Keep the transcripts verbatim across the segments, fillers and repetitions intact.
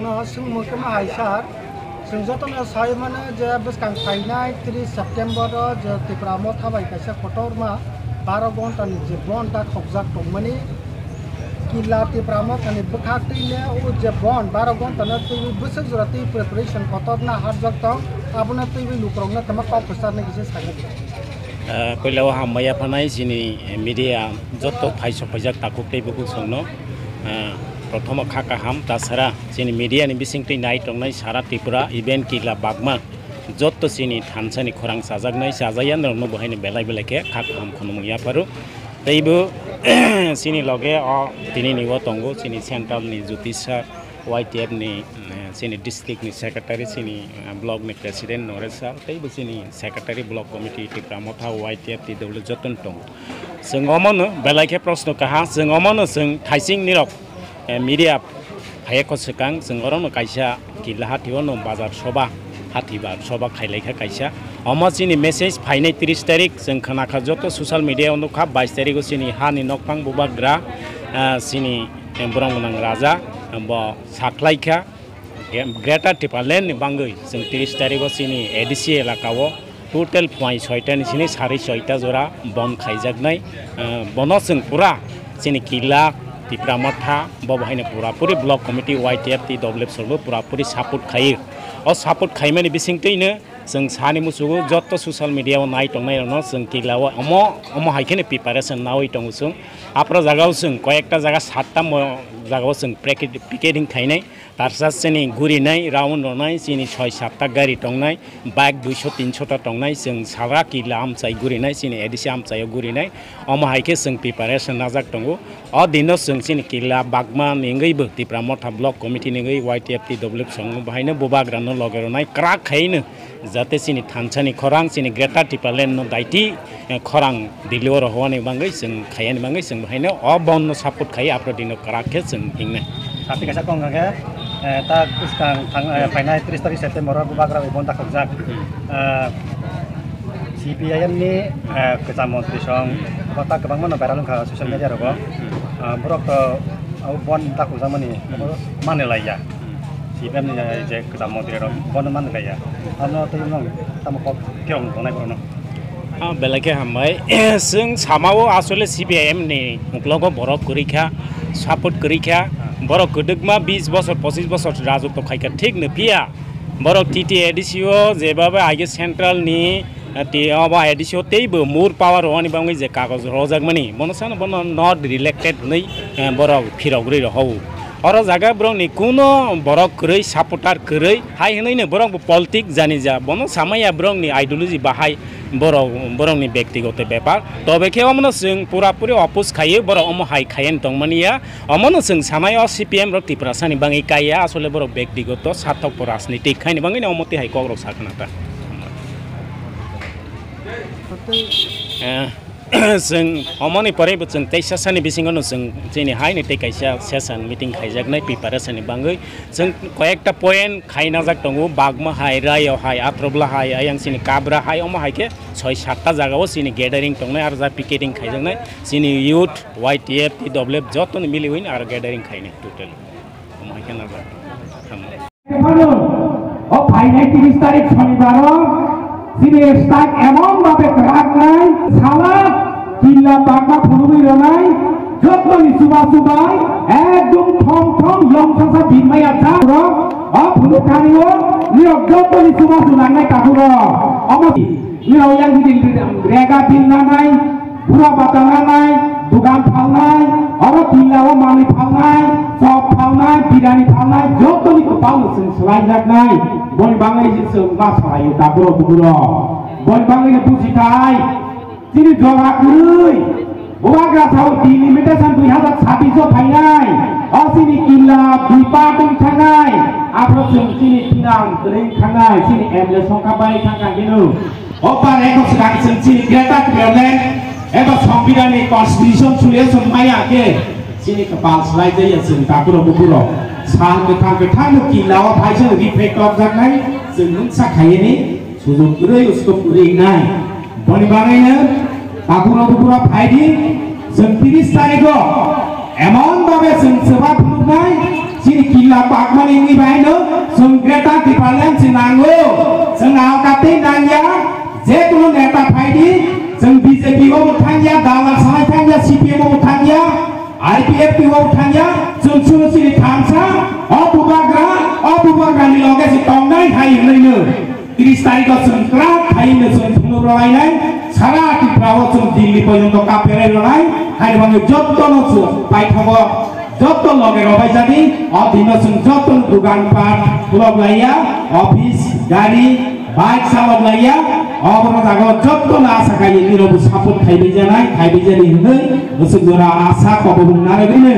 No, swngmung khe ma hai sir, chwng jotono sai mano je bwskang phainai tris September o je Tipra Motha bai kaisa kotorma baro ghonta ni je bon ta khokjak tongmani, Killa Tipra Motha ni bwkhak twi le o je bon baro ghonta no twiwi bwswk jora twi preparation kotor na harjak tong, abono twiwi lukurok no tama kok kwchar nai kisa sai. Ah, puila o hambai yaphanai chini media joto phaisok phaijak takhuk tei bukhuk songno. Ah, prothomo kha kaham, tasara chini media ni bisingtwi nai tongnai sara Tripura, even Killa Bagma joto chini thansa ni khorang chajaknai, chajaya norokno bo haino belai belai khe kha kaham khunumung yapharu. Tei bo chini loge o tini ni o tongo chini central ni Jyotisha Y T F ni, eh, chini district ni secretary, chini, eh, block ni president Noresh sir, tei bo chini secretary block committee Tipra Motha Y T F T W jotono tongo. Chwng omono belai khe proshno kaha, chwng omono chwng thaising nirok, eh, media phaiya kho swkang, chwng orono kaisa Killa hathi o no bazar soba, hathi bar soba khailai kha kaisa. Omo chini message phainai tris tarik, chwng khna kha joto social media o nukha, bais tarik o chini hani nokphang bubagra, ah, chini, eh, borok gwnang raja, bo saklaikha, Greater Tipraland ni bangwi chwng tris tarik o chini A D C elaka o total phuai soita ni sini sari soita jora bon khaijaknai. Eh, bono chwng pura chini Killa, Tipra Motha, bo bahaino pura puri block committee Y T F T W sorbo pura puri support khaio. O support khaimani bisingtwino chwng sani musugo joto social media o nai tongnai rokno chwng Killa o omo, omo hai kheno preparation nawi tongo chwng. Aphro jaga o chwng koyekta jaga satta mo jaga o chwng picketing khainai. Tarsa chini gurinai, round rwnai, chini soi satta gari tongnai, bike duiso tinso ta tongnai, chwng sara Killa amchai gurinai, chini A D C amchaio gurinai, omo hai khe chwng preparation najak tongo. O dino chwng chini Killa Bagma ni wngwi bo Tipra Motha Block Committee ni wngwi Y T F T W song bahaino bubagrano loge rwnai kwrak khaino. Jate chini thansa ni khorang, chini Greater Tipraland no daiti, eh, khorang Delhi o rohorni bangwi chwng khaiyani bangwi chwng bahaino o bon no support khai, aphrodino kwrak khe chwng hingnai. Sati kaisa kong khe, eh, ta bwskang thang, eh, phainai tris tarik September o bubagra bai bon ta khokjak. Hmm. Eh, C P I M ni, eh, kwcham montri song, bo ta kwbangma no viral wngkha social media rogo. Hmm. Ah, borok to abo bon ta khokjakmani, hmm, manwi laiya. Hmm. C P I M ni je kwcham montri rok bono manwi laiya. Ano tei no tamo kok kerong tongnai borokno. Ah, belai khe hambai. Chwng samao asole C P I M ni uklogo borok kwrwi kha, support kwrwi kha. Borok kwdwkma bis bosor, pochis bosor rajotw khai kha, thik no phiya. Borok T T A D C o jebabe aige central ni, eh, ti-, obo A D C o teibo more power rwani bangwi je kagoj rwjakmani, bono sano bono not elected hwnwi, eh, borok phirogwi rw-, rw-, rw-, o. Oro jaga borokni kuno borok kwrwi, supporter kwrwi, hai hwnwi no borok bo politic jani ja, bono samaya borokni ideology bahai borok, borokni bektigoto bepar. Tobe khe omono chwng pura puri oppose khaio, borok omo hai khaiya tongmani ya. Omono chwng sanai o C P M rok Tiprasani bangwi kaiya, asole borok bektigoto sathok bo rajnitik khaini bangwi no omo twi hai kokrok sakna ta. Eh, chwng omoni pore bo chwng teisa sani bisingo no chwng chini haini tei kaisa session meeting khaijaknai preparation ni bangwi. Chwng koyekta point khaina jak tongo, Bagma hai, Rayo hai, Atrobla hai, ayang chini Kabra hai, omo hai khe soi satta jaga o chini gathering tongnai, aro ja picketing khaijaknai. Chini youth, Y T F, T W F joto ni miliwi aro gathering khainai total. Omo hai khe najak. Tamo. Phano, o phainai tris tarik Shonibar o chini start emon babe kwrak nai, sala killa bakma phunugwi rwnai, joto ni chuba chubai, ekdom thom thom yong sasa bimaya jak rok, o phunuk thani o, nirok joto ni chuba chulangnai takhuk rok. Omo Nirok yang gidi rega bil nanai, bura bata nanai, dugan phalnai, oro pilla o manwi phalnai, chop phalnai, birani phalnai, joto ni kwpal no chwng swlai jaknai. Boni bangwi chwng ma swlai o, taburo buburo. Boni bangwi no buji thai, chini jora kwrwi. Bubagra sao delimitation dui hazar chabbish o phainai. O chini killa dui part wng thangnai. Aphro chwng chini tinang kwrwi wng thangnai. Chini M L A songkha bai thangkha hino. O par eko swkang chwng chini Greater Tipraland eba Songbidanni constitution suriya chwng maya khe chini kwpal swlai jaya chwng takhurok bukhurok. Sal kwthang kwthang no killa o phaisa rifai tokjaknai chwng mungsa khaiyani. Sujung kwrwi uskok kwrwi wngnai. Boni bagwino takhurok bukhurok phaidi, chwng tris tarikho emon babe chwng swba phunuknai, chini killa bakmani wngwi bai F T O thangya, chwng chwng chini thansa, o bubagra, o bubagrani loge se tongnai hai hwnwi no. Tris tarikh o chwng kwrak hai hwnwi chwng phunuk rwlainai, sara Tripura o chwng Delhi porjonto kaperai rwnai, hai rwmani jotto no chwng paithago, jotto loge rwbaijani, o dino chwng jotto no dugan pat khulok laiya, office, gari, Bike salok laiya, oborok jaga o jotto no asa kaiye nirok bo support khaibai janai, khaibai jani hwnwi bwswk jora asa kobobong narwgwino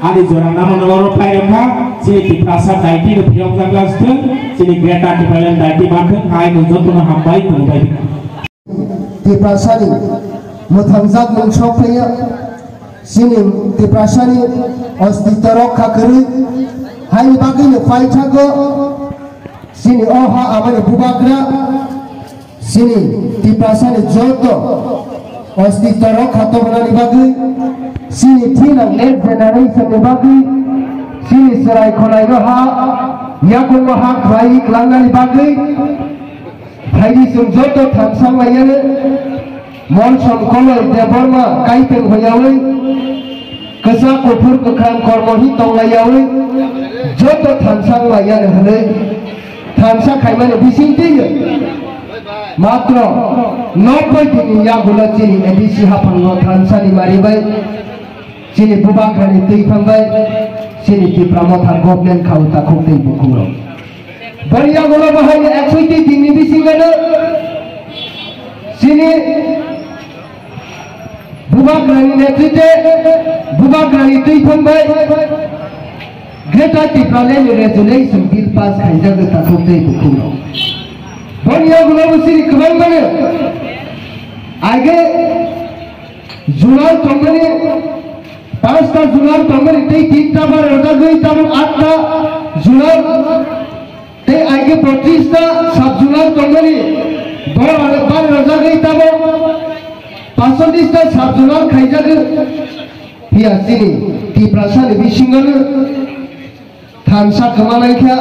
ani jora namo noro phai rwkha, chini Tiprasa daiti no phiyok jak last thung, chini Greater Tipraland daiti manthung, hai no jotto no hambai khulumbai. Tiprasa ni mwthangjak mung sok phaiya, chini Tiprasa ni ostitto rokha kwrwi, haini bagwi no paithago. Chini o ha amani bubagra, chini Tiprasani joto ostitto rokha tongmani bagwi, chini thinang next generation ni bagwi, chini chwrai khonai no ha, yakung no ha khlai klangnani bagwi, phaidi chwng joto thansa maiya no. Monsom koloi Debbarma kaiteng hoyawi, kwchak kuphur kwkhwrang kormo hi tonglaiyawi, joto thansa wnglaiyani hwnwi thansa khaimani bisingtwi matro nobboi dinni yagulo chini A D C haphango thansani maribai. Chini bubagrani twi phangbai, chini Tipra Motha government khao takhuk tei bukhungrok. Boriya gulo bahai eksoiti dinni bisingono chini bubagrani netritwe bubagrani twi phangbai Greater Tipraland ni resolution bill pass khaijak takhuk tei bukhungrok. Boriya gulo chini kwbangmano age July tongmani, panchta July tongmani, tei tinta bar rwjagwi tabuk atta July, tei aige bottrista sub July tongmani, bo bar rwjagwi tabuk pasottista sub July khaijagwi. Phiya chini Tiprasani bisingono Thansa kwmanai kha,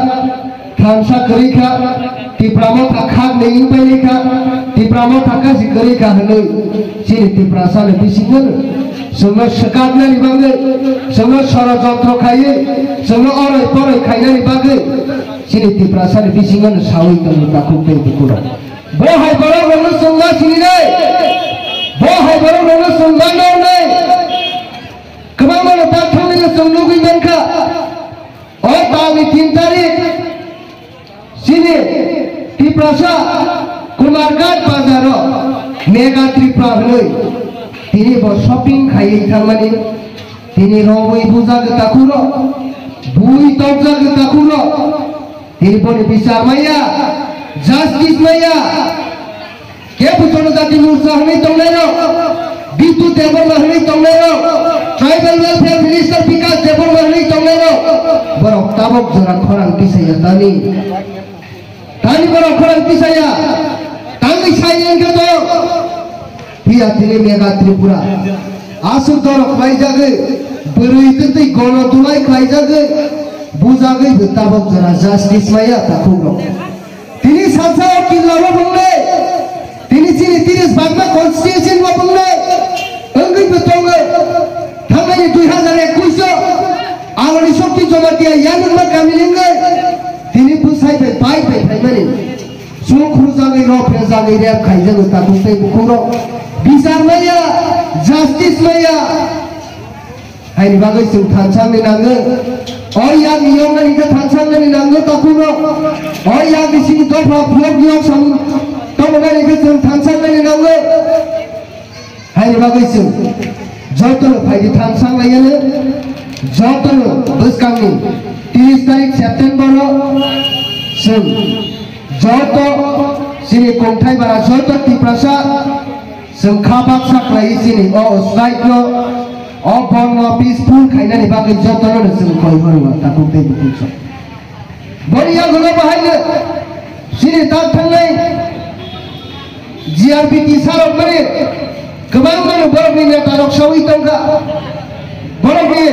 thansa kwrwi kha, Tipra Motha khak nengwi painai kha, Tipra Motha kasi kwrwi kha hwnwi chini Tiprasani bisingo chwngno swkaknani bagwi, chwngno sorojontro khaiwi, chwngno oroi poroi khainani bagwi chini Tiprasani bisingo sawi tongo takhuk tei bukhurok. Bo hai borok rokno chwng ma sininai, bo hai borok rokno chwng ma noknai. Kwbangma no tak thangwi chwng nugwi mankha. O talni tin tarik chini Tiprasa Kumarghat bazaro Mega Tripura hwnwi tini bo shopping khaiwi thangmani, tini romwi bujak takhurok, bui tokjak takhurok, tini boni bichar maya, justice maya. Kebo Jonojati Morcha hwnwi tongnairok, Bitu Debbarma hwnwi tongnairok, Tribal Welfare Minister Bikash Debbarma hwnwi tongnairok, borok tabok jora khorang tisaya tani. Tani borok khorang tisaya, tangwi sai wngkhe to. Phiya tini Mega Tripura aswk dorok khlaijagwi, bwrwi twtwi gono tulai khlaijagwi, bujagwi bo tabok jora justice maya takhukrok. Tini salsa o killa o bwngnai, tini chini tiris bagma constitution o bwngnai, wngwi bo tongo. Thangnaini dui hazar ekwis o Aloni Shakti Jamatia Yanungma kami wngwi tini bwsai bai bai bai phaimani. Chuk rwjagwi rw phrejagwi rep khaijago takhuk tei bukhuk rok. Bichar maya, justice maya. Haini bagwi chwng thansa wngwi nango. O yakni yoknani khe thansa wngwi nango takhuk rok. O yakni simi dopha phiyok yok sam tongmani khe chwng thansa wngwi nango. Haini bagwi chwng jotono phaidi thansa wnglaiyano, jotono bwskangni tris tarik September o chwng joto chini kongthai bara joto Tiprasa chwng kha baksa khlaiwi chini o strike no, o bond no peaceful khainani bagwi jotono chwng koi horo takhuk tei bukhuk sok. Boni yagulo bahaino chini tak thangnai G R B T sarok mani kwbangmano borokni neta rok sawi tongkha, borokni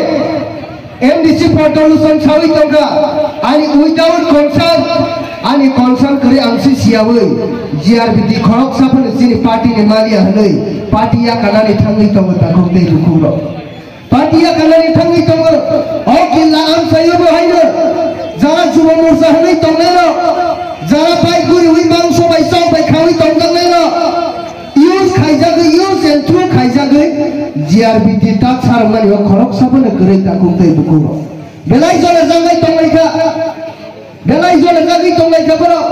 M D C for devolution sawi tongkha, ani without consult, ani consult kwrwi ang si siyawi G R B T khoroksa phano chini party ni maliya hwnwi party yakarnani thangwi tongo takhuk tei bukhuk rok. Party Iya kanani thangwi tongo. O killa amchaio bo haino. Jara Jubo Morcha hwnwi tongnairok, jara bai guriwi mangso bai chok bai khawi tongjaknairok. Use khaijagwi, use and through khaijagwi G R B T tak sarmani o khoroksa bono kwrwi takhuk tei bukhuk rok. Belai jole jagwi tonglaikha. Belai jole jagwi tonglaikha borok.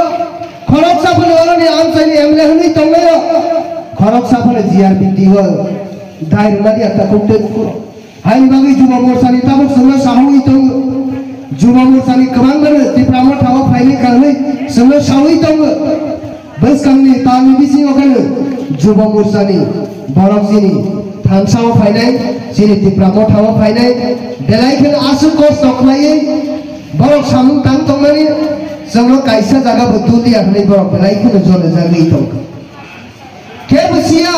Khoroksa phano oroni amchaini M L A hwnwi tonglaio. Khoroksa phano G R B T o dai rwmani ata kok tei bukhuk. Haini bagwi Jubo Morchani tabuk chwngno sawi tongo. Jubo Morchani kwbang mano Tipra Motha o phaini kha hwnwi chwngno sawi tongo. Bwskangni talni bisingo kheno Jubo Morchani borok chini thansa o phainai, chini Tipra Motha o phainai, belai kheno aswk kosto khlaiwi borok samung tang tongmani, chwngno kaisa jaga bo tuliya hwnwi borok belai kheno jole jagwi tongkha. Kebo siya,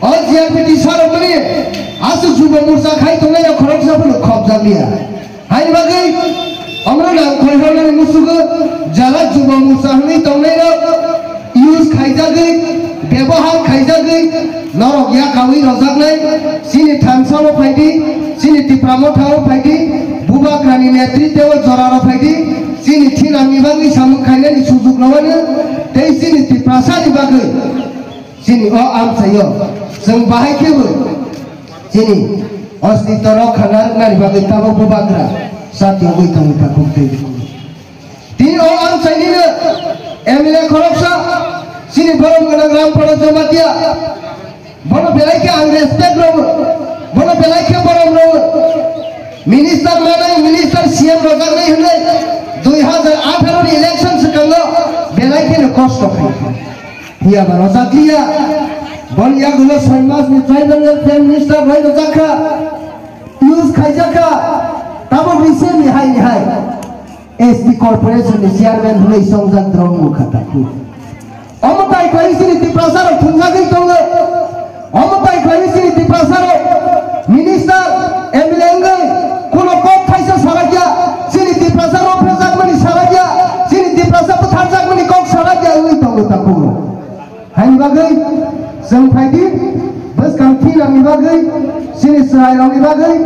o G R B T sarokmani aswk Jubo Morcha khai tongnai rok khoroksa phano khopjakliya. Haini bagwi omono nang khoikhornani musugo jara Jubo Morcha hwnwi tongnairok use khaijagwi, bebohar khaijagwi, norok yakawi rojaknai, chini thansa o phaidi, chini Tipra Motha o phaidi, Bubagrani netritwo joraro phaidi, chini thinangni bagwi samung khainani sujuk rwmani, tei chini Tiprasani bagwi. Chini o amchaio chwng bahai khebo chini ostitw rokha narwknani bagwi tabuk Bubagra satiyogwi tongo takhuk tei. Tini o amchainino M L A khoroksa chini borom gwnang Rampada Jamatia, bono belai khe ang respect rwo, bono belai khe borom rwo. Minister manai, minister C M rojaknai hwnwi dui hajar atharo ni election swkango belai kheno kosto khaikha. Phiya ba rojakliya. Bon yagulo soi mas ni tribal welfare minister roi rojakha. Use khaijakha. Tabuk recently hai ni hai S T corporation ni chairman hwnwi songjak drong mukha takhu. Omo tai khlai chini Tiprasa rok thunjagwi tongo. Omo tai khlai chini Tiprasa rok minister, M L A wngwi kuno kok thaisa salakya, chini Tiprasa rok phejakmani salakya, chini Tiprasa bwtharjakmani kok salakya wngwi tongo takhuk rok. Haini bagwi chwng phaidi bwskang thinangni bagwi, chini chwrairokni bagwi.